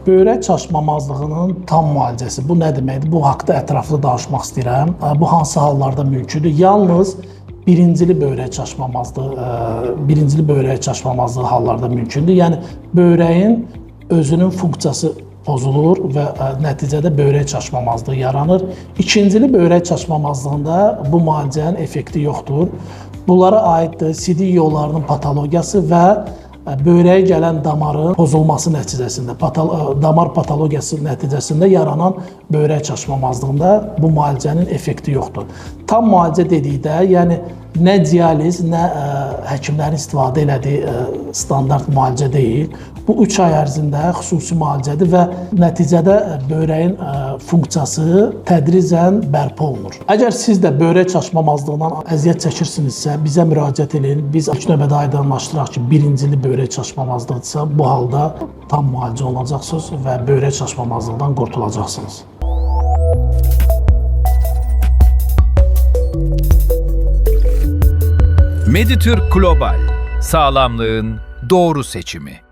Böyrək çaşmamazlığının tam müalicəsi. Bu nə deməkdir? Bu haqqda ətraflı danışmaq istəyirəm. Bu hansı hallarda mümkündür? Yalnız birincili böyrək çaşmamazlığı, birincili böyrək çaşmamazlığı hallarda mümkündür. Yəni böyrəyin özünün funksiyası pozulur və nəticədə böyrək çaşmamazlığı yaranır. İkincili böyrək çaşmamazlığında bu müalicənin effekti yoxdur. Bunlara aiddir sidik yollarının patologiyası və böyrəyə gələn damarın pozulması nəticəsində, damar patologiyası nəticəsində yaranan böyrək çaşmamazlığında bu müalicənin effekti yoxdur. Tam müalicə dedikdə, yəni nə dializ, nə həkimlərin istifadə elədiyi standart müalicə deyil. Bu 3 ay ərzində xüsusi müalicədir və nəticədə böyrəyin funksiyası tədricən bərpa olunur. Əgər siz də böyrək çaşmamazlığından əziyyət çəkirsinizsə, bizə müraciət eləyin. Biz ilk növbədə aydınlaşdıraq ki, birincili böyrək çaşmamazlığıdırsa, bu halda tam müalicə olunacaqsınız və böyrək çaşmamazlığından qurtulacaqsınız. Meditürk Global, sağlamlığın doğru seçimi.